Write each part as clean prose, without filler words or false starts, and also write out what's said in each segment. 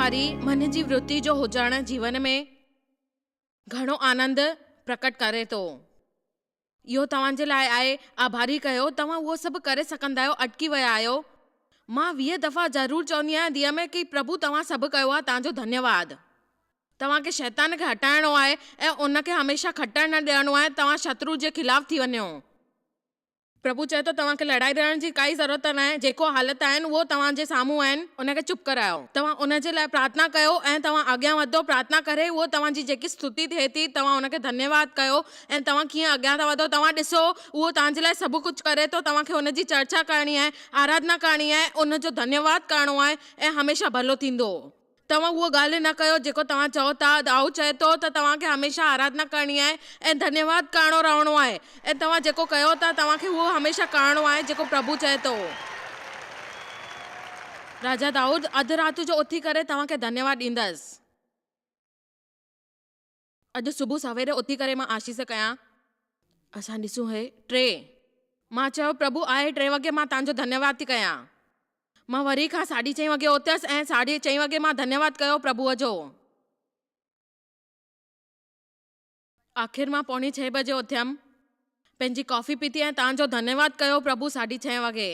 واري من جي ورتي جو هجڻ جيون ۾ گهڻو آنند پرڪٽ ڪري ٿو. اهو توهان جي لاء آهي، آڀاري ڪيو، توهان اهو سڀ ڪري سگهندا آهيو، اٽڪي ويا آهيو. مان 20 دفعا ضرور چوندي آهيان ڏينهن ۾ ڪي پرڀو توهان سڀ ڪيو آهي، توهان جو ڌنيواد. توهان کي شيطان کي هٽائڻو آهي ۽ ان کي هميشه کٽڻ نه ڏيڻو آهي، توهان شترو جي خلاف ٿي وڃو. پرڀو چئي ٿو، توهان کي لڙائي لڙڻ جي ڪائي ضرورت ناهي، جيڪو حالت آهن اهو توهان جي سامهون آهن، ان کي چپ ڪرايو. توهان ان جي لاء پرارٿنا ڪيو ۽ توهان اڳيان وڌو، پرارٿنا ڪري اهو توهان جي جيڪي ستتي ٿئي ٿي، توهان ان کي ڌنيواد ڪيو ۽ توهان ڪيئن اڳيان ٿا وڌو، توهان ڏسو اهو توهان جي لاء سڀ ڪجهه ڪري ٿو، توهان کي ان جي چرچا ڪرڻي آهي، آراڌنا ڪرڻي آهي، ان جو ڌنيواد ڪرڻو آهي ۽ هميشه ڀلو ٿيندو. توهان اهو ڳالهه نه ڪيو جيڪو توهان چئو ٿا. دائود چئي ٿو ته توهان کي هميشه آراڌنا ڪرڻي آهي ۽ ڌنيواد ڪرڻو رهڻو آهي ۽ توهان جيڪو ڪيو ٿا توهان کي اهو هميشه ڪرڻو آهي جيڪو پرڀو چئي ٿو. راجا دائود اڌ رات جو اٿي ڪري توهان کي ڌنيواد ڏيندس. اڄ صبح سويري اٿي ڪري مان آشيس ڪيان. اسان ڏسون هي ٽي. مان چيو پرڀو آهي ٽي وڳي مان توهان جو ڌنيواد ٿي ڪيان. مان وري کان ساڍي چئين وڳي اٿيس ۽ ساڍي چئين وڳي مان ڌنيواد ڪيو پرڀوء جو. آخر مان پوڻي ڇهين بجي اٿيم، پنهنجي ڪافي پيتي ۽ توهان جو ڌنيواد ڪيو پرڀو ساڍي ڇهين وڳي.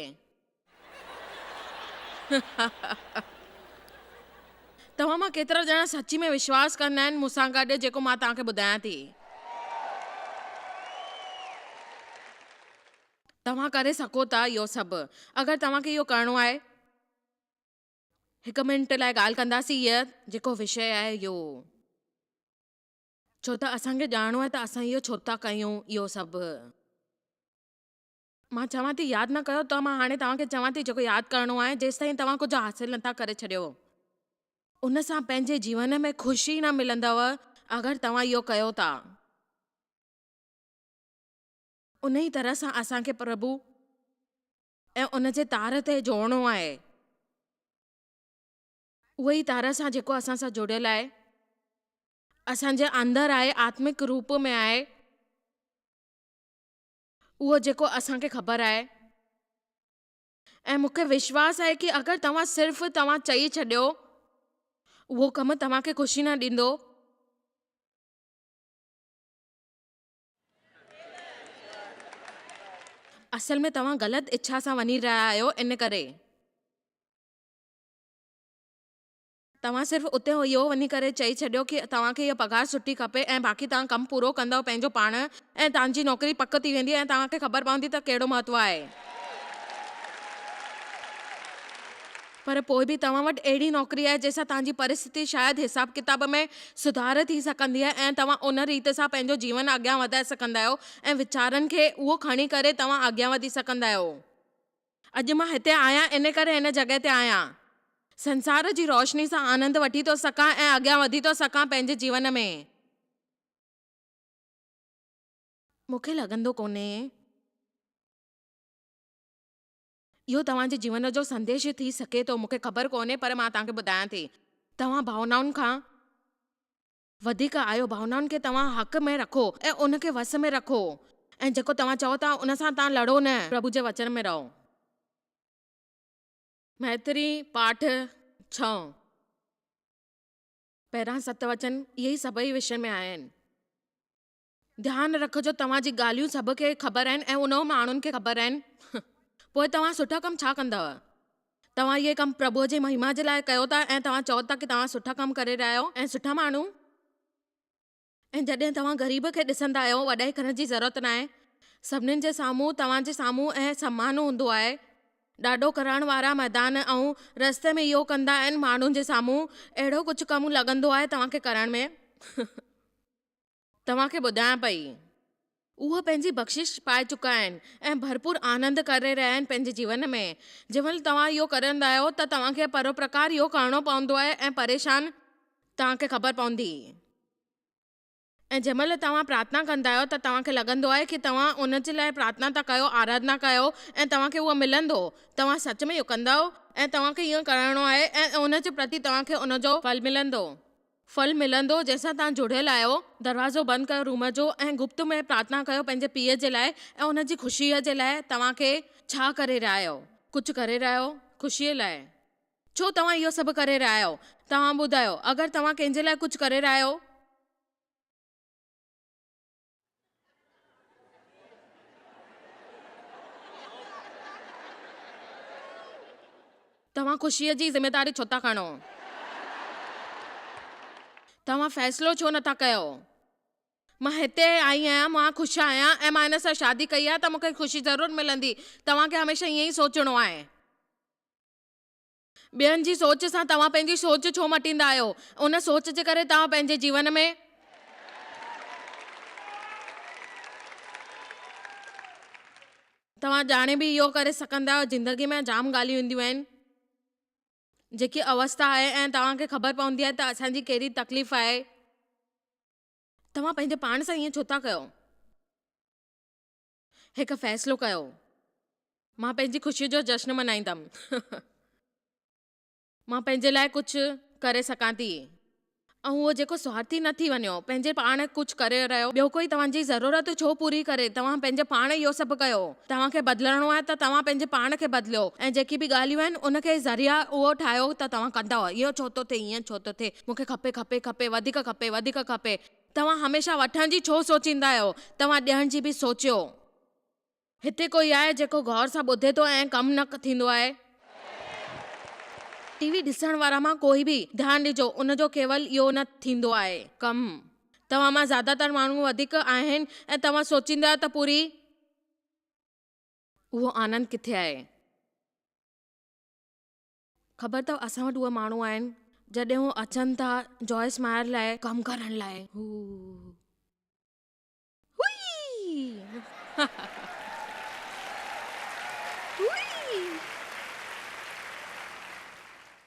توهان مان ڪيترا ڄڻا سچي ۾ وشواس ڪندا آهن مون سان گڏ جيڪو مان توهان کي ٻڌايان ٿي. توهان ڪري سگهو ٿا اهو سڀ. اگر توهان کي اهو ڪرڻو آهي. هڪ منٽ لاء ڳالهه ڪنداسين هيء جيڪو وشيه آهي اهو. ڇو ته اسان کي ڄاڻڻو آهي ته اسان اهو ڇو ٿا ڪيون اهو سڀ. مان چوان ٿي ياد نه ڪيو ته مان هاڻي توهان کي چوان ٿي جيڪو ياد ڪرڻو آهي جيستائين توهان ڪجهه حاصل نه ٿا ڪري ڇڏيو. ان سان پنهنجي جيون ۾ خوشي نه ملندؤ اگر توهان اهو ڪيو ٿا. انهيء طرح سان اسان کي پرڀو ۽ ان جي تار تي جوڙڻو آهي. اهو ئي تار سان جيڪو اسان سان جڙيل آهي، اسان جي اندر آهي، آتمڪ روپ ۾ آهي، اهو جيڪو اسان کي خبر آهي ۽ مون کي وشواس آهي ڪي اگر توهان صرف توهان چئي ڇڏيو، اهو ڪم توهان کي خوشي نه ڏيندو. اصل ۾ توهان غلط اڇا سان وڃي رهيا آهيو ان ڪري. توهان صرف اتي اهو وڃي ڪري چئي ڇڏيو ڪي توهان کي اها پگهار سٺي کپي ۽ باقي توهان ڪم پورو ڪندؤ پنهنجو پاڻ ۽ توهان جي نوڪري پڪ ٿي ويندي ۽ توهان کي خبر پوندي ته ڪهڙو مهتو آهي. پر پوء به توهان وٽ اهڙي نوڪري آهي جنهن سان توهان جي پرسٿتي شايد حساب ڪتاب ۾ سڌار ٿي سگهندي آهي ۽ توهان ان ريت سان پنهنجو جيون اڳيان وڌائي سگهندا آهيو ۽ ويچارن کي اهو کڻي ڪري توهان اڳيان وڌي سگهندا آهيو. اڄ مان هتي آهيان ان ڪري هن جڳهه تي آهيان. سنسار جي روشني سان آنند وٺي ٿو سگهان ۽ اڳيان وڌي ٿو سگهان پنهنجي جيون ۾. مون کي لڳندو ڪونهي. اهو توهان جي جيون جو سنديش ٿي سگهي ٿو، مون کي خبر ڪونهي پر مان توهان کي ٻڌايان ٿي. توهان ڀاونائن کان وڌيڪ آهيو، ڀاونائن کي توهان حق ۾ رکو ۽ ان کي وس ۾ رکو ۽ جيڪو توهان چئو ٿا ان سان توهان لڙو نه. پرڀو جي وچن ۾ رهو. مهتري پاٺ ڇهون. پهريان ست وچن اهي ئي سڀئي وشين ۾ آهن. ڌيان رکجو توهان جي ڳالهيون سڀ کي خبر آهن ۽ انهن ماڻهن کي خبر آهن. پوء توهان سٺا ڪم ڇا ڪندؤ؟ توهان اهي ڪم پرڀوء جي مهما جي لاء ڪيو ٿا ۽ توهان چئو ٿا ڪي توهان سٺا ڪم ڪري رهيا آهيو ۽ سٺا ماڻهو ۽ جڏهن توهان غريب کي ڏسندا آهيو وڏائي ڪرڻ جي ضرورت ناهي سڀنين جي سامهون توهان جي سامهون ۽ سمان هوندو آهي ڏاڍو ڪرڻ وارا ميدان ۽ رستي ۾ اهو ڪندا آهن ماڻهن جي سامهون اهڙو ڪجهه ڪم لڳندو آهي توهان کي ڪرڻ ۾. توهان کي ٻڌايان پئي. اهي پنهنجي بخشش پائي چڪا آهن ۽ ڀرپور آنند ڪري رهيا آهن پنهنجي جيون ۾. جنهن مهل توهان اهو ڪرندا آهيو ته توهان کي پروپرڪار اهو ڪرڻو پوندو آهي ۽ پريشان توهان کي خبر پوندي. ۽ جنهن مهل توهان پرارٿنا ڪندا آهيو ته توهان کي لڳندو آهي ڪي توهان ان جي لاء پرارٿنا ٿا ڪيو آراڌنا ڪيو ۽ توهان کي اهو ملندو. توهان سچ ۾ اهو ڪندؤ ۽ توهان کي اهو ڪرڻو آهي ۽ ان جي پرتي توهان کي ان جو ڦل ملندو. ڦل ملندو جنهن سان توهان جڙيل آهيو. دروازو بند ڪيو روم جو ۽ گپت ۾ پرارٿنا ڪيو پنهنجي پيء جي لاء ۽ ان جي خوشيء جي لاء توهان کي ڇا ڪري رهيا آهيو؟ ڪجهه ڪري رهيا آهيو خوشيء لاء. ڇو توهان اهو سڀ ڪري رهيا آهيو؟ توهان ٻڌايو، اگر توهان ڪنهن جي لاء ڪجهه ڪري رهيا آهيو. توهان خوشيء جي ذميداري ڇو ٿا کڻو؟ توهان فيصلو ڇو نٿا ڪيو؟ مان هتي آئي آهيان، مان خوش آهيان ۽ مان هن سان شادي ڪئي آهي ته مون کي خوشي ضرور ملندي. توهان کي هميشه ائين ئي سوچڻو آهي. ٻين جي سوچ سان توهان پنهنجي سوچ ڇو مٽيندا آهيو؟ ان سوچ جي ڪري توهان پنهنجي جيون ۾. توهان ڄاڻي به اهو ڪري سگهندا آهيو. زندگي ۾ جام ڳالهيون اينديون آهن، جيڪي اوستا آهي ۽ توهان کي خبر پوندي آهي ته اسان جي ڪهڙي تڪليف آهي. توهان پنهنجي پاڻ سان ائين ڇو ٿا ڪيو؟ هڪ فيصلو ڪيو. مان پنهنجي خوشيء جو جشن ملهائيندم. مان پنهنجي لاء ڪجهه ڪري سگهان ٿي. ۽ اهو جيڪو سوارٿي نه ٿي وڃو، پنهنجي پاڻ ڪجهه ڪري رهيو، ٻيو ڪوئي توهان جي ضرورت ڇو پوري ڪري، توهان پنهنجي پاڻ اهو سڀ ڪيو. توهان کي بدلڻو آهي ته توهان پنهنجي پاڻ کي بدليو ۽ جيڪي به ڳالهيون آهن ان کي ذريعا اهو ٺاهيو ته توهان ڪندؤ. اهو ڇو ٿو ٿئي، ائين ڇو ٿو ٿئي، مون کي کپي، کپي، کپي، وڌيڪ کپي، وڌيڪ کپي. توهان هميشه وٺڻ جي ڇو سوچيندا آهيو؟ توهان ڏيڻ جي به سوچيو. هتي ڪوئي آهي جيڪو غور سان ٻڌي ٿو ۽ ڪم نه ٿيندو آهي؟ ٽي وي ڏسڻ وارا مان ڪوئي به، ڌيان ڏجو، ان جو ڪيول اهو نه ٿيندو آهي. ڪم. توهان مان زياده تر ماڻهو وڌيڪ آهن ۽ توهان سوچيندا آهيو ته پوري. اهو آنند ڪٿي آهي؟ خبر اٿو اسان وٽ اهي ماڻهو آهن جڏهن هو اچن ٿا جوائس مائر لاء ڪم ڪرڻ لاء هو هئي هئي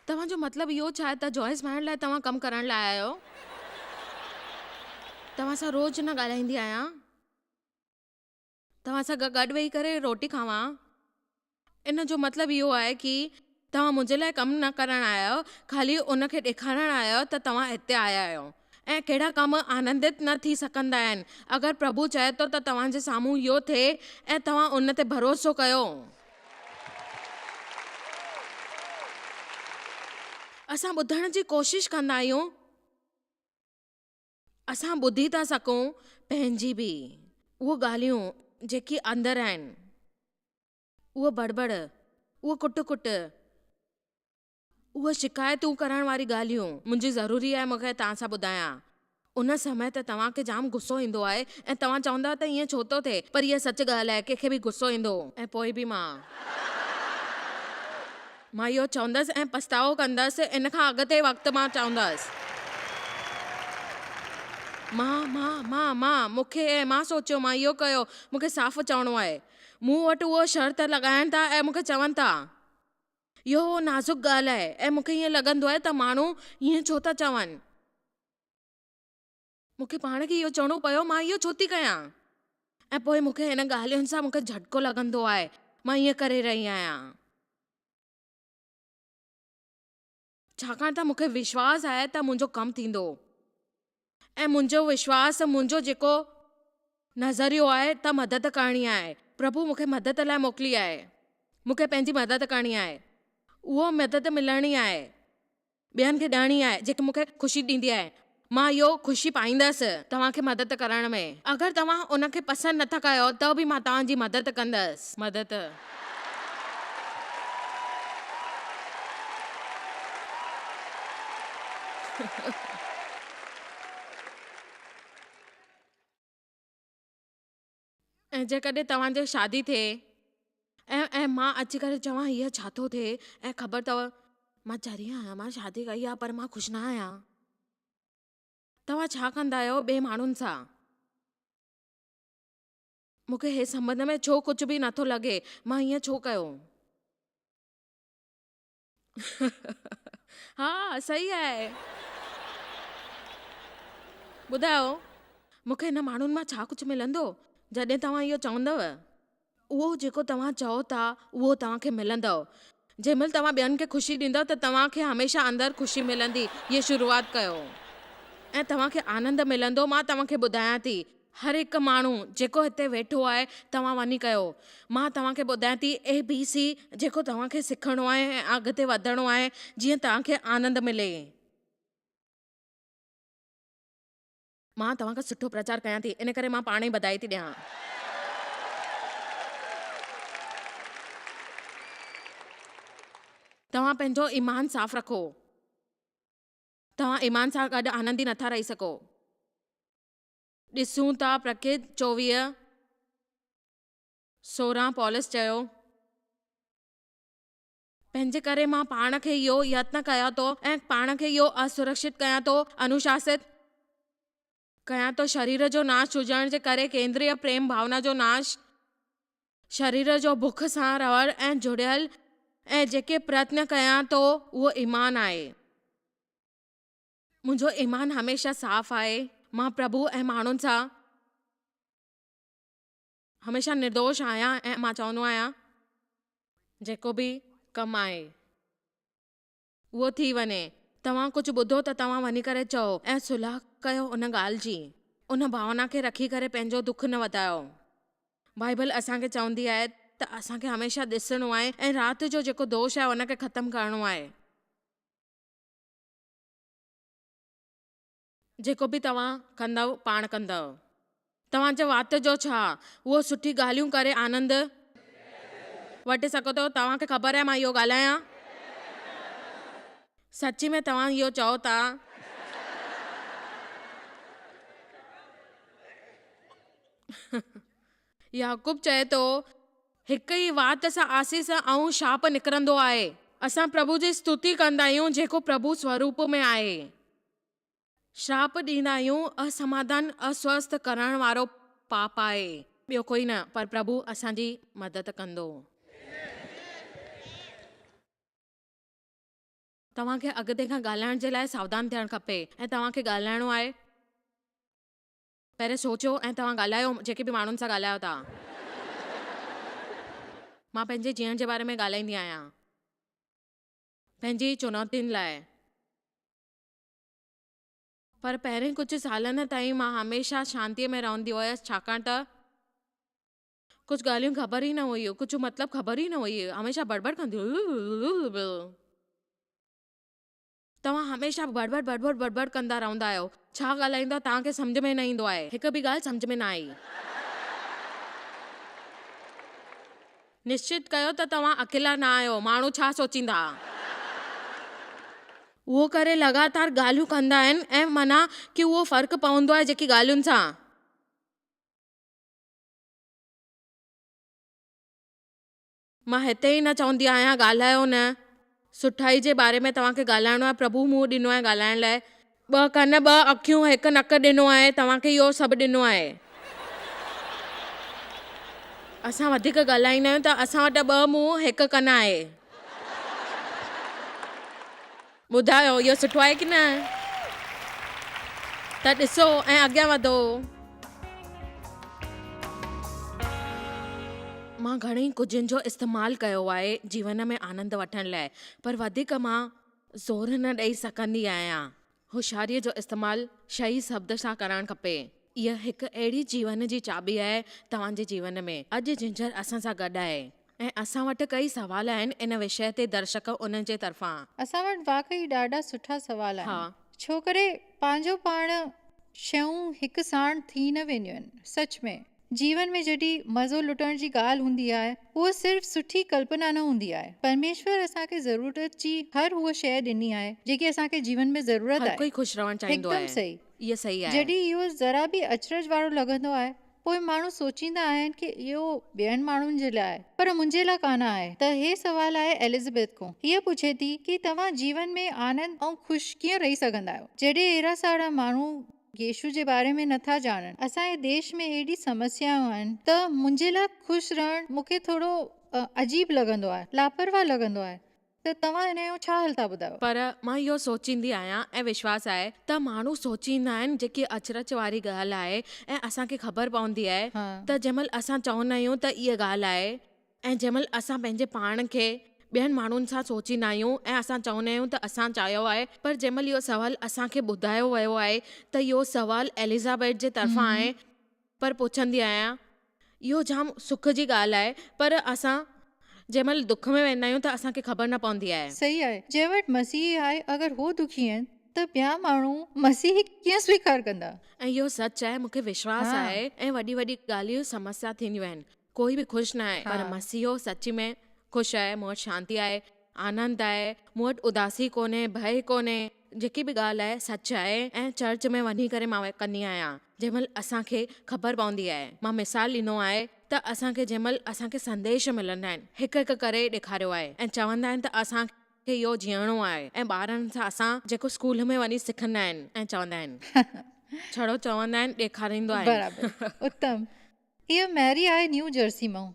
توهان جو مطلب اهو ڇا آهي ته جوائس مائر لاء توهان ڪم ڪرڻ لاء آيا آهيو؟ توهان سان روز نه ڳالهائيندي آهيان. توهان سان گڏ ويهي ڪري روٽي کاوان ان جو مطلب اهو آهي ڪي توهان منهنجي لاء ڪم نه ڪرڻ آيا آهيو خالي ان کي ڏيکارڻ آيا آهيو ته توهان هتي آيا آهيو ۽ ڪهڙا ڪم آنندت نه ٿي سگهندا آهن اگر پرڀو چئي ٿو ته توهان جي سامهون اهو ٿئي ۽ توهان ان تي ڀروسو ڪيو. اسان ٻڌڻ جي ڪوشش ڪندا آهيون. اسان ٻڌي ٿا سگهون پنهنجي به اهو ڳالهيون جيڪي اندر آهن، اهو بڙبڙ، اهو ڪٽ ڪٽ، اهو شڪايتون ڪرڻ واري ڳالهيون منهنجي ضروري آهي مون کي توهان سان ٻڌايان. ان سمي ته توهان کي جام غصو ايندو آهي ۽ توهان چوندا ته ائين ڇو ٿو ٿئي پر اها سچ ڳالهه آهي ڪنهن کي به غصو ايندو ۽ پوء به مان مان اهو چوندس ۽ پڇتاء ڪندس، ان کان اڳتي وقت مان چوندس. مان، مان، مان، مان، مون کي ۽ مان سوچيو، مان اهو ڪيو، مون کي صاف چوڻو آهي. مون وٽ اهو شرط لڳائين ٿا ۽ مون کي چون ٿا. اهو نازڪ ڳالهه آهي ۽ مون کي ائين لڳندو آهي ته ماڻهو ائين ڇو ٿا چون. مون کي پاڻ کي اهو چوڻو پيو مان اهو ڇو ٿي ڪيان؟ ۽ پوء مون کي هن ڳالهين سان مون کي جهٽڪو لڳندو آهي مان ائين ڪري رهي آهيان. ڇاڪاڻ ته مون کي وشواس آهي ته منهنجو ڪم ٿيندو ۽ منهنجو وشواس منهنجو جيڪو نظريو آهي ته مدد ڪرڻي آهي پرڀو مون کي مدد لاء موڪلي آهي مون کي پنهنجي مدد ڪرڻي آهي اهو مدد ملڻي آهي. ٻين کي ڏيڻي آهي جيڪي مون کي خوشي ڏيندي آهي. مان اهو خوشي پائيندس توهان کي مدد ڪرڻ ۾. اگر توهان ان کي پسند نه ٿا ڪيو ته به مان توهان جي مدد ڪندس. مدد. ۽ جيڪڏهن توهان جي شادي ٿئي ۽ ۽ مان اچي ڪري چوان هيء ڇا ٿو ٿئي ۽ خبر اٿو مان چري آهيان مان شادي ڪئي آهي پر مان خوش نه آهيان توهان ڇا ڪندا آهيو ٻئي ماڻهن سان مون کي هي سنٻنڌ ۾ ڇو ڪجهه به نٿو لڳي مان هيئن ڇو ڪيو ها صحيح آهي. ٻڌايو مون کي هن ماڻهن مان ڇا ڪجهه ملندو؟ جڏهن توهان اهو چوندؤ، اهو جيڪو توهان چئو ٿا اهو توهان کي ملندو. جنهن مهل توهان ٻين کي خوشي ڏيندؤ ته توهان کي هميشه اندر خوشي ملندي. هيء شروعات ڪيو ۽ توهان کي آنند ملندو. مان توهان کي ٻڌايان ٿي. هر هڪ ماڻهو جيڪو هتي ويٺو آهي توهان وڃي ڪيو. مان توهان کي ٻڌايان ٿي اي بي سي جيڪو توهان کي سکڻو آهي ۽ اڳتي وڌڻو آهي جيئن توهان کي آنند ملي. مان توهان کان سٺو پرچار ڪيان ٿي ان ڪري مان پاڻ ئي ٻڌائي ٿي ڏيان. توهان پنهنجو ايمان صاف رکو. توهان ايمان سان گڏ آنندي نٿا رهي سگهو. ڏسون ٿا پرڪرت 24، 16 پولس چيو. پنهنجي ڪري مان پاڻ کي اهو يتن ڪيان ٿو ۽ پاڻ کي اهو اسرڪشت ڪيان ٿو، انوشاست ڪيان ٿو، شرير جو ناش هجڻ جي ڪري ڪيندريه پريم ڀاونا جو ناش، شرير جو بک سان رهڻ ۽ جڙيل ۽ جيڪي پرتن ڪيان ٿو اهو ايمان آهي. منهنجو ايمان هميشه صاف آهي. مان پرڀو ۽ ماڻهن سان هميشه نردوش آهيان ۽ مان چوندو آهيان جيڪو به ڪم آهي اهو ٿي وڃي. توهان ڪجهه ٻڌو ته توهان وڃي ڪري چئو ۽ صلح ڪيو ان ڳالهه جي. ان ڀاونا کي رکي ڪري پنهنجو دک نه وڌايو. بائيبل اسان کي چوندي آهي ته اسان کي هميشه ڏسڻو آهي ۽ رات جو جيڪو دوش آهي ان کي ختم ڪرڻو آهي. جيڪو به توهان ڪندؤ پاڻ ڪندؤ. توهان جي وات جو ڇا؟ اهو سٺي ڳالهيون ڪري آنند وٺي سگهو ٿو. توهان کي خبر آهي مان اهو ڳالهايان. سچي ۾ توهان اهو چئو ٿا. يعقوب چئي ٿو، هڪ ئي وات سان آسيس ۽ شاپ نڪرندو آهي. اسان پرڀو جي استتي ڪندا آهيون جيڪو پرڀو سوروپ ۾ آهي. شراپ ڏيندا آهيون، اسماڌان اسوسٿ ڪرڻ وارو پاپ آهي. ٻيو ڪوئي نه پر پرڀو اسان جي مدد ڪندو. توهان کي اڳتي کان ڳالهائڻ جي لاء ساوڌان ٿيڻ کپي ۽ توهان کي ڳالهائڻو آهي. پهرين سوچيو ۽ توهان ڳالهايو جيڪي به ماڻهن سان ڳالهايو ٿا. مان پنهنجي جيئڻ جي باري ۾ ڳالهائيندي آهيان. پنهنجي چنوتين لاء. پر پهرين ڪجهه سالن تائين مان هميشه شانتيء ۾ رهندي هيس ڇاڪاڻ ته. ڪجهه ڳالهيون خبر ئي نه هئي ڪجهه مطلب خبر ئي نه هئي هميشه بڙبڙ ڪندي هئي. توهان هميشه بڙبڙ بڙبڙ بڙبڙ ڪندا رهندا آهيو. ڇا ڳالهائيندا توهان کي سمجهه ۾ نه ايندو آهي. هڪ به ڳالهه سمجهه ۾ نه آئي. نشچت ڪيو ته توهان اڪيلا نه آهيو. ماڻهو ڇا سوچيندا. اهو ڪري لڳاتار ڳالهيون ڪندا آهن ۽ معنيٰ ڪي اهو فرق پوندو آهي جيڪي ڳالهين سان. مان هتي ئي نه چوندي آهيان ڳالهايو نه. سٺائي جي باري ۾ توهان کي ڳالهائڻو آهي پرڀو منهن ڏنو آهي ڳالهائڻ لاء. ٻه ڪن ٻه اکيون هڪ نڪ ڏنو آهي توهان کي اهو سڀ ڏنو آهي. اسان وڌيڪ ڳالهائيندا آهيون ته اسان وٽ ٻه منهن هڪ ڪن آهي. ٻڌايو اهو سٺو آهي ڪي نه؟ ته ڏسو ۽ اڳيان وڌو. مان گهڻي ڪجهن جو استعمال ڪيو آهي جيون ۾ آنند وٺڻ لاء پر وڌيڪ مان زور نه ڏئي سگهندي آهيان. هوشياريء جو استعمال صحيح شبد سان ڪرڻ کپي. اها هڪ اهڙي جيون جي چاٻي آهي توهان جي جيون ۾. اڄ جنجر اسان سان گڏ آهي ۽ اسان وٽ ڪئي سوال آهن ان وشيه تي درشڪ انهن جي طرفان. اسان وٽ واقعي ڏاڍا سٺا سوال آهن. ڇو ڪري پنهنجو پاڻ شيون هڪ ساڻ ٿي نه وينديون آهن. سچ ۾. جيون ۾ جڏهن مزو لٽڻ جي ڳالهه هوندي آهي، اهو صرف سٺي ڪلپنا نه هوندي آهي. پرميشور اسان کي ضرورت جي هر هوء شيء ڏني آهي، جيڪي اسان کي جيون ۾ ضرورت هر آهي. ڪوئي خوش رهڻ چاهيندو هڪدم آهي. صحيح. اهو صحيح آهي. جڏهن اهو ذرا به اچرج وارو لڳندو آهي، پوء ماڻهو سوچيندا آهن ڪي اهو ٻين ماڻهن جي لاء آهي، پر منهنجي لاء ڪانه آهي. ته هي سوال آهي ايلزبيٿ کان. هيء پڇي ٿي ڪي توهان جيون ۾ آنند ۽ خوش ڪيئن رهي سگهندا آهيو، جڏهن اهڙا سارا ماڻهو يسوع جي باري ۾ نٿا ڄاڻن. اسان جي ديش ۾ ايڏي سمسيائون آهن ته منهنجي لاء خوش رهڻ مون کي ٿورو عجيب لڳندو آهي، لاپرواهه لڳندو آهي ته توهان ان جو ڇا حل ٿا ٻڌايو؟ پر مان اهو سوچيندي آهيان ۽ وشواس آهي ته ماڻهو سوچيندا آهن جيڪي اچرج واري ڳالهه آهي ۽ اسان کي خبر پوندي آهي ته جنهن مهل اسان چوندا آهيون ته اها ڳالهه آهي ۽ جنهن مهل اسان پنهنجي پاڻ کي ٻين ماڻهن سان سوچيندا آهيون ۽ اسان چوندا آهيون ته اسان چاهيو آهي پر جنهن مهل اهو سوال اسان کي ٻڌايو ويو آهي ته اهو سوال ايليزابيٿ جي طرفان آهي. پر پڇندي آهيان اهو جام سک جي ڳالهه آهي پر اسان جنهن مهل دک ۾ ويندا آهيون ته اسان کي خبر نه پوندي آهي. صحيح آهي جنهن وٽ مسيح آهي اگر هو دکي آهن ته ٻيا ماڻهو مسيح کي ڪيئن سويڪار ڪندا. ۽ اهو سچ آهي مون کي وشواس آهي ۽ وڏي وڏي ڳالهيون سمسيا ٿينديون آهن ڪوئي به خوش نه آهي پر مسيحو سچي ۾ خوش آهي مون وٽ شانتي آهي آنند آهي مون وٽ اداسي ڪونهي ڀئي ڪونهي جيڪي به ڳالهه آهي سچ آهي ۽ چرچ ۾ وڃي ڪري مان ڪندي آهيان جنهن مهل اسان کي خبر پوندي آهي مان مثال ڏنو آهي ته اسان کي جنهن مهل اسان کي سنديش ملندا آهن هڪ هڪ ڪري ڏيکاريو آهي ۽ چوندا آهن ته اسان کي اهو جيئڻو آهي ۽ ٻارن سان اسان جيڪو اسڪول ۾ وڃي سکندا آهن ۽ چوندا آهن ڇڙو چوندا آهن ڏيکاريندو آهن. برابر اتم هيء ميري آهي نيو جرسي مان.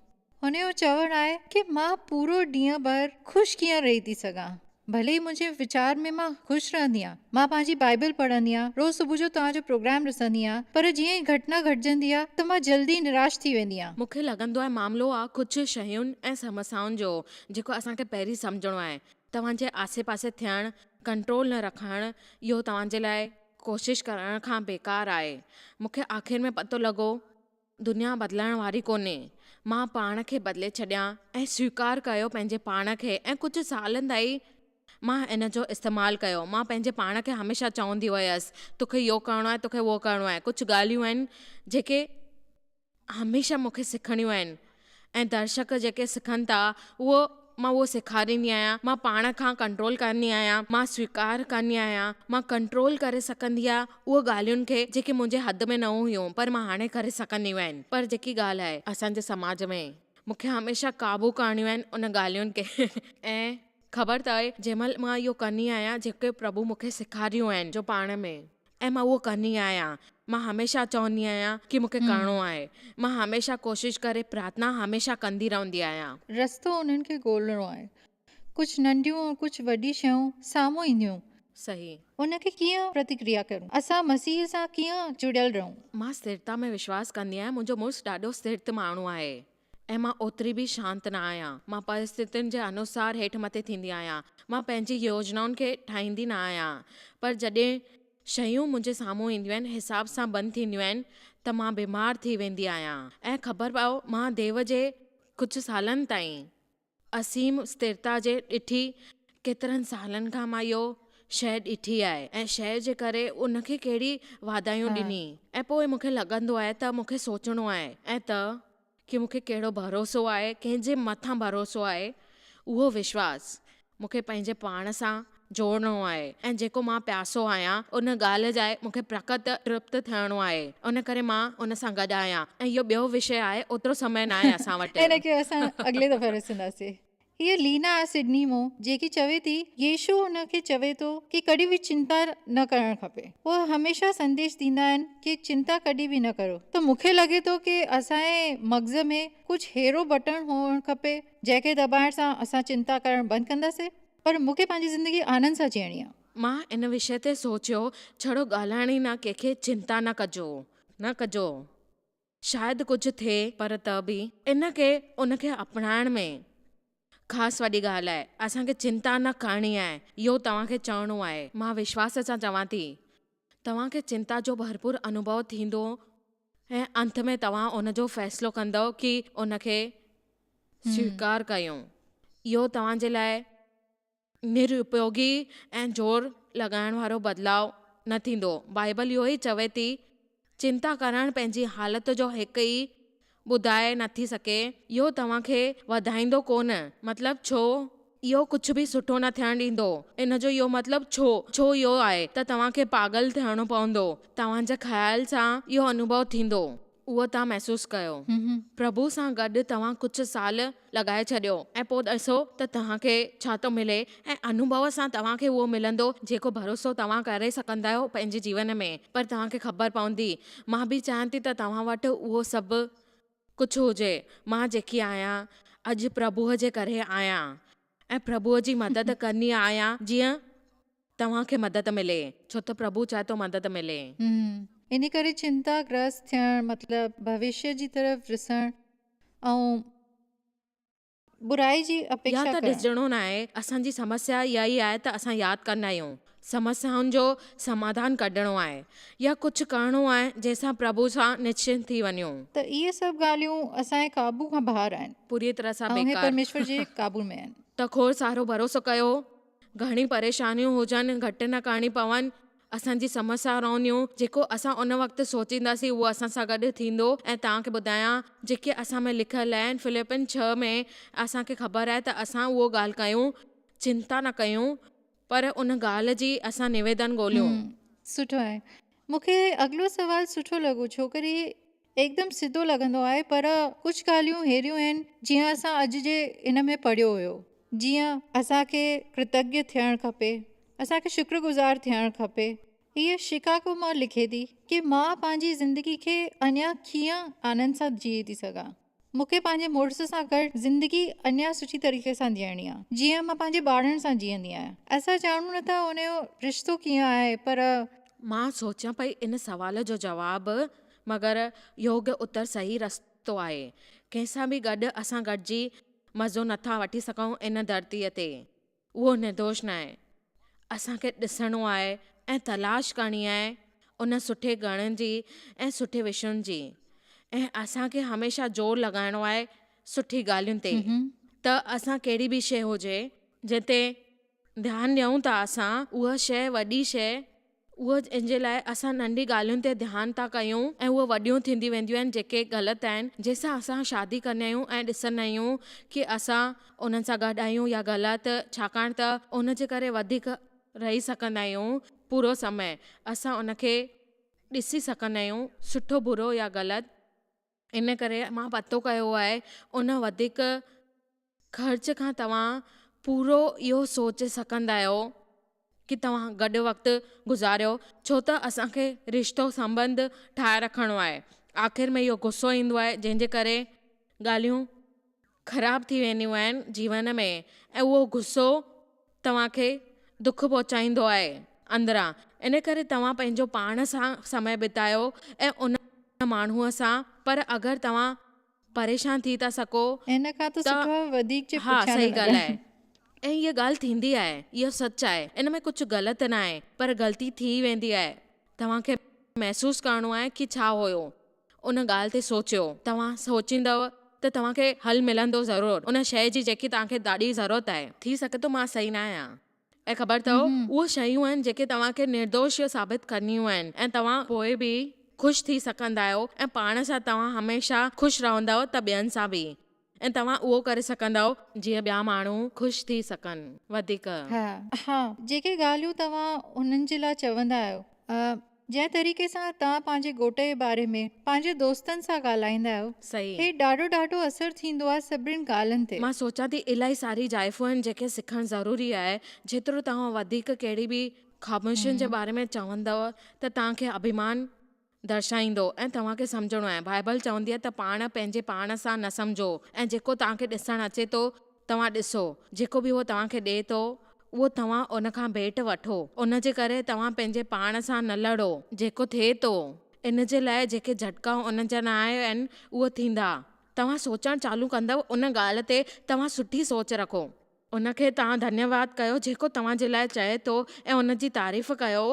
هن جو چوڻ آهي ڪي مان پورو ڏينهن ڀر خوش ڪيئن رهي ٿي سگهان. ڀلي ئي منهنجي ويچار ۾ مان خوش رهندي آهيان. مان پنهنجي بائيبل پڙهندي آهيان، روز صبح جو توهان جو پروگرام ڏسندي آهيان، پر جيئن ئي گهٽنا گهٽجندي آهي ته مان جلدي ئي نراش ٿي ويندي آهيان. مون کي لڳندو آهي معاملو آ ڪجهه شين ۽ سمسيائن جو جيڪو اسان کي پهرين سمجهڻو آهي. توهان جي آسي پاسي ٿيڻ، ڪنٽرول نه رکڻ اهو توهان جي لاء ڪوشش ڪرڻ کان بيڪار آهي. مون کي آخر ۾ پتو لڳو دنيا بدلڻ واري ڪونهي. مان پاڻ کي بدلي ڇڏيان ۽ سويڪار ڪيو پنهنجي پاڻ کي ۽ ڪجهه سالن تائين مان ان جو استعمال ڪيو. مان پنهنجي پاڻ کي هميشه چوندي هيس توکي اهو ڪرڻو آهي توکي اهو ڪرڻو آهي. ڪجهه ڳالهيون آهن جيڪي هميشه مون کي سکڻيون آهن ۽ درشڪ جيڪي سکن ٿا اهو مان اهو سيکاريندي آهيان مان پاڻ کان ڪنٽرول ڪندي آهيان مان سويڪار ڪندي آهيان مان ڪنٽرول ڪري سگهندي آهيان اهو ڳالهين کي جيڪي منهنجي حد ۾ نه هيون پر مان هاڻي ڪري سگهنديون آهن پر جيڪي ڳالهه آهي اسان جي سماج ۾ مون کي هميشه قابو ڪرڻيون آهن ان ڳالهين کي ۽ خبر اٿئي جنهن مهل مان اهو ڪندي آهيان جيڪي پرڀو مون کي سيکاريون آهن جو پاڻ ۾ ۽ مان اهو ڪندي آهيان. مان هميشه چوندي آهيان ڪي مون کي ڪرڻو آهي. مان هميشه ڪوشش ڪري پرارٿنا هميشه ڪندي رهندي آهيان. رستو انهن کي ڳولڻو آهي. ڪجهه ننڍيون ۽ ڪجهه وڏي شيون سامهون اينديون. صحيح. ان کي ڪيئن پرتڪريا ڪريون؟ اسان مسيح سان ڪيئن جڙيل رهون؟ مان سٿرتا ۾ وشواس ڪندي آهيان. منهنجو مڙس ڏاڍو سٿرت ماڻهو آهي. ۽ مان اوتري به شانت نه آهيان. مان پرسٿتين جي انوسار هيٺ مٿي ٿيندي آهيان. مان پنهنجي يوجنائن کي ٺاهيندي نه آهيان. پر جڏهن شيون منهنجي سامهون اينديون آهن، حساب سان بند ٿينديون آهن ته مان بيمار ٿي ويندي آهيان. ۽ خبر پئو مان ديو جي ڪجهه سالن تائين اسيم استرتا جي ڏٺي، ڪيترن سالن کان مان اهو شيء ڏٺي آهي ۽ شيء جي ڪري ان کي ڪهڙي واڌايون ڏني ۽ پوء مون کي لڳندو آهي ته مون کي سوچڻو آهي ۽ ته ڪي مون کي ڪهڙو ڀروسو آهي ڪنهن جي مٿان ڀروسو آهي اهو وشواس مون کي پنهنجي پاڻ سان جوڙڻو آهي ۽ جيڪو مان پياسو آهيان ان ڳالهه جاء مون کي پرڪت ترپت ٿيڻو آهي ان ڪري مان ان سان گڏ آهيان ۽ اهو ٻيو وشيه آهي اوترو سمي ناهي اسان وٽ. ان کي اسان اڳلي دفعي ڏسنداسين. هيء لينا آهي سڊني مون جيڪي چوي ٿي يسوع هن کي چوي ٿو ڪي ڪڏهن به چنتا نه ڪرڻ کپي. هو هميشه سنديش ڏيندا آهن ڪي چنتا ڪڏهن به نه ڪرو ته مون کي لڳي ٿو ڪي اسان جي مغز ۾ ڪجهه ههڙو بٽڻ هئڻ کپي جنهن کي دٻائڻ سان اسان چنتا ڪرڻ بند ڪنداسين، پر مون کي پنهنجي زندگي آنند سان جيئڻي آ. مان ان وشيه تي سوچيو، ڇڙو ڳالهائڻ ئي نه ڪنهن کي چنتا نه ڪجو، نه ڪجو. شايد ڪجهه ٿئي پر ته به ان کي ان کي اپنائڻ ۾ خاص وڏي ڳالهه آهي. اسان کي چنتا نه ڪرڻي آهي، اهو توهان کي چوڻو آهي. مان وشواس سان چوان ٿي، توهان کي چنتا جو ڀرپور انوڀو ٿيندو ۽ انت ۾ توهان ان جو فيصلو ڪندؤ ڪي ان کي سويڪار ڪيون. اهو توهان جي لاء نراپيوگي ۽ زور لڳائڻ وارو بدلاء نه ٿيندو. بائيبل اهو ئي چوي ٿي، چنتا ڪرڻ پنهنجي حالت جو هڪ ئي ٻڌائي نه ٿي سگهي. اهو توهان کي وڌائيندو ڪونه. مطلب ڇو؟ اهو ڪجهه به سٺو نه ٿيڻ ڏيندو. ان جو اهو مطلب ڇو؟ ڇو اهو آهي ته توهان کي پاڳل ٿيڻو پوندو. توهان جي خيال سان اهو انوڀو ٿيندو. اهو توهان محسوس ڪيو. پرڀو سان گڏ توهان ڪجهه سال لڳائي ڇڏيو ۽ پوء ڏسو ته توهان کي ڇا ٿو ملي ۽ انوڀو سان توهان کي اهو ملندو جيڪو ڀروسو توهان ڪري سگهندا آهيو پنهنجي جيون ۾ پر توهان کي خبر پوندي. مان به چاهيان ٿي ته توهان وٽ اهو سڀ ڪجهه هجي. مان جيڪي آهيان اڄ پرڀوء جي ڪري آهيان ۽ پرڀوء جي مدد ڪندي آهيان جيئن توهان کي مدد ملي، ڇو ته پرڀو چاهي ٿو مدد ملي. ان ڪري چنتا گرست ٿيڻ مطلب ڀوشيه جي طرف ڏسڻ ۽ برائي جي يا اپيڪشا ته ڪرڻ. ڏسجڻو ناهي. اسان جي سمسيا اها ئي آهي ته اسان ياد ڪندا آهيون. سمسيائن جو سماڌان ڪڍڻو آهي يا ڪجهه ڪرڻو آهي جنهن سان پرڀو سان نشچنت ٿي وڃون. ته اهي سڀ ڳالهيون اسان جي قابو کان ٻاهر آهن. پوريء طرح سان ۽ اهي بيڪار. پرميشور جي قابو ۾ آهن. ته کوڙ سارو ڀروسو ڪيو. گهڻي پريشانيون هجن، گهٽ نه ڪرڻي پون، اسان جي سمسيا رهنديون، جيڪو اسان ان وقت سوچينداسين اهو اسان سان گڏ ٿيندو ۽ توهان کي ٻڌايان جيڪي اسان ۾ لکيل آهن فلپين ڇهه ۾ اسان کي خبر آهي ته اسان اهو ڳالهه ڪيون چنتا نه ڪيون پر ان ڳالهه جي اسان نويدن ڳوليون. سٺو آهي. مون کي اڳلو سوال سٺو لڳو ڇوڪري ايڪدم سڌو لڳندو آهي پر ڪجهه ڳالهيون ههڙيون آهن جيئن اسان اڄ جي ان ۾ پڙهيو هيو جيئن اسان کي ڪرتگيه ٿيڻ کپي اسان کي شڪر گذار ٿيڻ کپي هيء شڪاگو مان لکي ٿي ڪي مان پنهنجي زندگي کي اڃا ڪيئن آنند سان جيئي ٿي سگهان مون کي پنهنجي مڙس سان گڏ زندگي اڃا سٺي طريقي سان جيئڻي آ جيئن مان پنهنجي ٻارن سان جيئندي آهيان. اسان ڄاڻون نه ٿا ان جو رشتو ڪيئن آهي پر. مان سوچيان پئي ان سوال جو جواب مگر يوگيه اتر صحيح رستو آهي. ڪنهن سان به گڏ اسان گڏجي مزو نه ٿا وٺي سگهون ان ڌرتيء تي. اهو نردوش ناهي. اسان کي ڏسڻو آهي ۽ تلاش ڪرڻي آهي ان سٺي گڻن جي ۽ سٺي وشين جي ۽ اسان کي هميشه زور لڳائڻو آهي سٺي ڳالهين تي ته اسان ڪهڙي به شيء هجي جنهن تي ڌيان ڏيون ٿا اسان اها شيء وڏي شيء اهو ان جي لاء اسان ننڍي ڳالهين تي ڌيان ٿا ڪيون ۽ اهي وڏيون ٿيندي وينديون آهن جيڪي غلط آهن جنهن سان اسان شادي ڪندا آهيون ۽ ڏسندا آهيون ڪي اسان انهن سان گڏ آهيون يا غلط ڇاڪاڻ ته ان جي ڪري وڌيڪ رهي سگهندا آهيون پورو سمي اسان ان کي ڏسي سگهندا آهيون سٺو برو يا غلط ان ڪري مان پتو ڪيو آهي ان وڌيڪ خرچ کان توهان پورو اهو سوچي سگهندا آهيو ڪي توهان گڏ وقت گذاريو ڇو ته اسان کي رشتو سنٻنڌ ٺاهي رکڻو آهي آخر ۾ اهو غصو ايندو آهي جنهن جي ڪري ڳالهيون خراب ٿي وينديون آهن جيون ۾ ۽ اهو غصو توهان کي دک پهچائيندو آهي اندران ان ڪري توهان پنهنجو پاڻ سان سمي بتايو ۽ ان ماڻهوء سان پر اگر توهان پريشان ٿي ٿا سگهو ان کان ته ته سٺو آهي وڌيڪ جي ها پڇا نه صحيح ڳالهه لڳائي. آهي ۽ هيء ڳالهه ٿيندي آهي اهو سچ آهي ان ۾ ڪجهه غلط ناهي پر غلطي ٿي ويندي آهي توهان کي محسوس ڪرڻو آهي ڪي ڇا هيو ان ڳالهه تي سوچيو توهان سوچيندؤ ته توهان کي حل ملندو ضرور ان شيء جي جيڪي توهان کي ڏاڍي ضرورت آهي ٿي سگهي ٿو مان صحيح نه آهيان. ۽ خبر اٿو، اهي شيون آهن جيڪي توهان کي نردوش ثابت ڪرڻيون آهن ۽ توهان پوء به خوش ٿي سگهندا آهيو ۽ پاڻ سان توهان هميشه خوش رهندؤ ته ٻين سان به ۽ توهان اهو ڪري سگهندؤ جيئن ٻيا ماڻهو خوش ٿي سگهن وڌيڪ. ها. ها، جيڪي ڳالهيون توهان انهن جي لاء چوندا آهيو، جنهن طريقي سان توهان پنهنجي گهوٽ جي باري ۾ پنهنجي دوستن سان ڳالهائيندا آهيو، صحيح. هي ڏاڍو ڏاڍو اثر ٿيندو آهي سڀني ڳالهين تي. مان سوچان ٿي الاهي ساري زائفون آهن جيڪي سکڻ ضروري آهي، جيترو توهان وڌيڪ ڪهڙي به خاموشين جي باري ۾ چوندؤ ته توهان کي اڀيمان درشائيندو ۽ توهان کي سمجهڻو آهي. بائبل چوندي آهي ته پاڻ پنهنجي پاڻ سان نه سمجهو ۽ جيڪو توهان کي ڏسڻ اچي ٿو توهان ڏسو، جيڪو به هو توهان کي ڏئي ٿو، اهو توهان ان کان ڀيٽ وٺو. ان جي ڪري توهان پنهنجي پاڻ سان نه لڙو. جيڪو ٿئي ٿو، ان جي لاء جيڪي جهٽڪا ان جا نه آيا آهن، اهو ٿيندا. توهان سوچڻ چالو ڪندؤ، ان ڳالهه تي توهان سٺي سوچ رکو. ان کي توهان ڌنيواد ڪيو، جيڪو توهان جي لاء چئي ٿو ۽ ان جي تعريف ڪيو.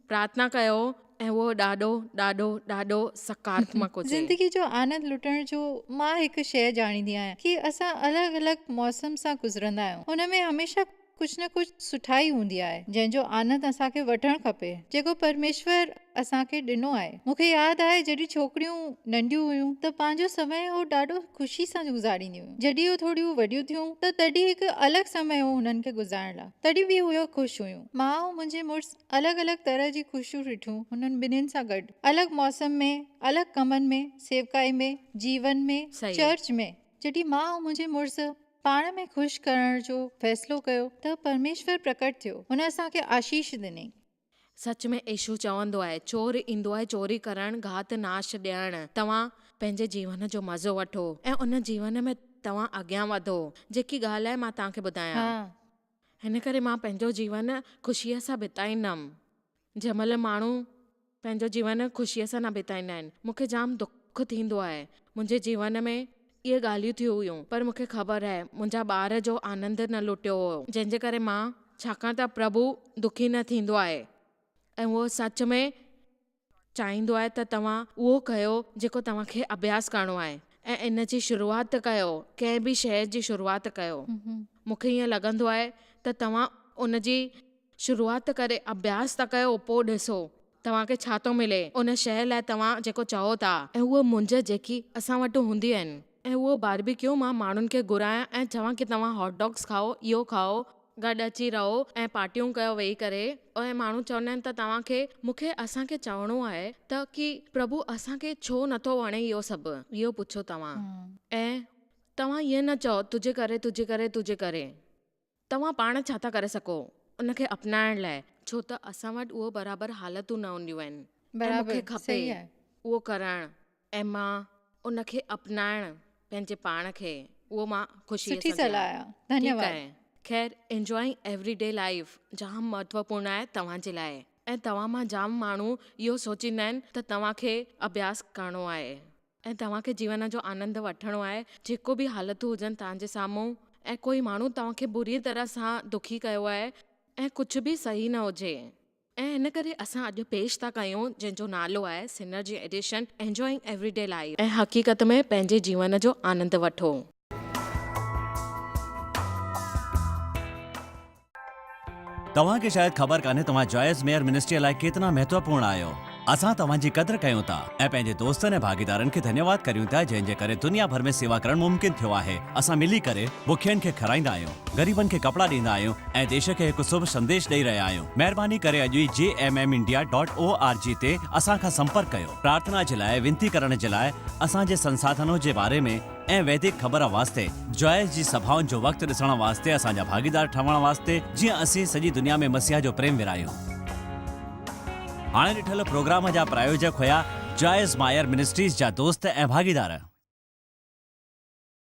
پرارٿنا ڪيو ۽ اهو ڏاڍو ڏاڍو ڏاڍو سڪارتمڪ هجي. زندگي جو آنند لٽڻ جو مان هڪ شيء ڄاڻيندي آهيان ڪي اسان الڳ الڳ موسم سان گذرندا آهيون ان ۾ هميشه ڪجهه نه ڪجهه سٺائي هوندي آهي جنهن جو آنند اسان کي وٺڻ کپي جيڪو پرميشور اسان کي ڏنو آهي مون کي ياد آهي جڏهن ڇوڪريون ننڍيون هيون ته پنهنجو سمي هو ڏاڍو خوشي سان گذارينديون هيون جڏهن هو ٿوريون وڏيون ٿيون ته تڏهن هڪ الڳ سمي هو هنن کي گذارڻ لاء تڏهن به هو خوش هيون مان ۽ منهنجي مڙس الڳ الڳ طرح جي خوشيون ڏٺيون هنن ٻنهين سان گڏ الڳ موسم ۾ الڳ ڪمن ۾ سيوڪائي ۾ جيون ۾ صحيح. چرچ ۾ جڏهن مان ۽ منهنجي مڙس پاڻ ۾ خوش ڪرڻ جو فيصلو ڪيو ته پرميشور پرڪٽ ٿيو هن اسان کي آشيش ڏني. سچ ۾ يسوع چوندو آهي، چور ايندو آهي چوري ڪرڻ، گهات ناش ڏيڻ. توهان پنهنجي جيون جو مزو وٺو ۽ ان جيون ۾ توهان اڳيان وڌو. جيڪي ڳالهه آهي مان توهان کي ٻڌايان. ها. هن ڪري مان پنهنجو جيون خوشيء سان بتائيندم. جنهن مهل ماڻهو پنهنجو جيون خوشيء سان نه بتائيندا آهن، مون کي جام دک ٿيندو آهي. منهنجي جيون ۾ اهي ڳالهيون ٿيون هيون، پر مون کي خبر آهي، منهنجا ٻار جو آنند نه لٽيو هو، جنهن جي ڪري مان ڇاڪاڻ ته پرڀو دکي نه ٿيندو آهي ۽ اهو سچ ۾ چاهيندو آهي ته توهان اهو ڪيو جيڪو توهان کي اڀياس ڪرڻو آهي ۽ ان جي شروعات ڪيو، ڪنهن به شيء جي شروعات ڪيو. مون کي ائين لڳندو آهي ته توهان ان جي شروعات ڪري اڀياس ته ڪيو پوء ڏسو توهان کي ڇا ٿو ملي ان شيء لاء توهان جيڪو چئو ٿا. ۽ اهو مونجهه جيڪي اسان وٽ هونديون آهن ۽ اهو باربيڪيو مان ماڻهن کي گهرايان ۽ چوان ڪي توهان هاٽ ڊاگس کائو اهو کائو گڏ اچي رهو ۽ پارٽيون ڪيو ويهي ڪري ۽ ماڻهو چوندا آهن ته توهان کي مون کي اسان کي چوڻو آهي ته ڪي پرڀو اسان کي ڇو نٿو وڻي اهو سڀ اهو پڇو توهان ۽ توهان ائين نه چئو تنهنجي ڪري تنهنجي ڪري تنهنجي ڪري. توهان پاڻ ڇا ٿا ڪري سگهو ان کي اپنائڻ لاء؟ ڇو ته اسان وٽ اهو برابر حالتون نه هونديون آهن ۽ مون کي کپي اهو ڪرڻ ۽ مان ان کي اپنائڻ پنهنجي پاڻ کي اهو مان خوشيء سان ڪيان. ٺيڪ آهي. خير انجوائنگ ايوري ڊي لائيف جام مهتوپورڻ آهي توهان جي لاء ۽ توهان مان جام ماڻهو اهو سوچيندا آهن ته توهان کي اڀياس ڪرڻو آهي. ۽ توهان کي جيون جو آنند وٺڻو آهي، جيڪو به حالتون هجن توهان جي سامهون ۽ ڪوئي ماڻهو توهان کي بريء طرح سان دکي ڪيو آهي ۽ ڪجهه به صحيح نه هجي. ۽ ان ڪري اسان اڄ پيش ٿا ڪيون جنهن جو نالو آهي synergy edition enjoying every day life. ۽ حقيقت ۾ پنهنجي جيون جو آنند وٺو. توهان کي شايد خبر ڪانهي توهان جوائس ميئر منسٽريء لاء ڪيتنا مهتوپورڻ آهيو. اسان توهان جي قدر ڪيون ٿا ۽ پنهنجي دوستن ۽ ڀاڳيدارن کي ڌنيواد ڪريون ٿا جنهن جي ڪري دنيا ڀر ۾ سيوا ڪرڻ ممڪن ٿيو آهي. اسان ملي ڪري بکين کي کارائيندا آهيون، غريبن کي ڪپڙا ڏيندا آهيون ۽ ديش کي هڪ شڀ سنديش ڏئي رهيا آهيون. مهرباني ڪري اڄ ئي J M M India dot O R G تي اسان کان سمپرڪ ڪيو. پرارٿنا جي لاء وينتي ڪرڻ جي لاء اسان جي سنساڌنو جي باري ۾ ۽ ويدڪ خبر واسطي جوائس جي سڀائن جو وقت ڏسڻ واسطي اسان جا ڀاڳيدار ٺهڻ واسطي جيئن اسين سڄي دنيا ۾ مسيح جو پريم ورهايون. هاڻي ڏٺل پروگرام جا پرايوجڪ هيا جوائس مائر منسٽريز جا دوست ۽ ڀاڳيدار.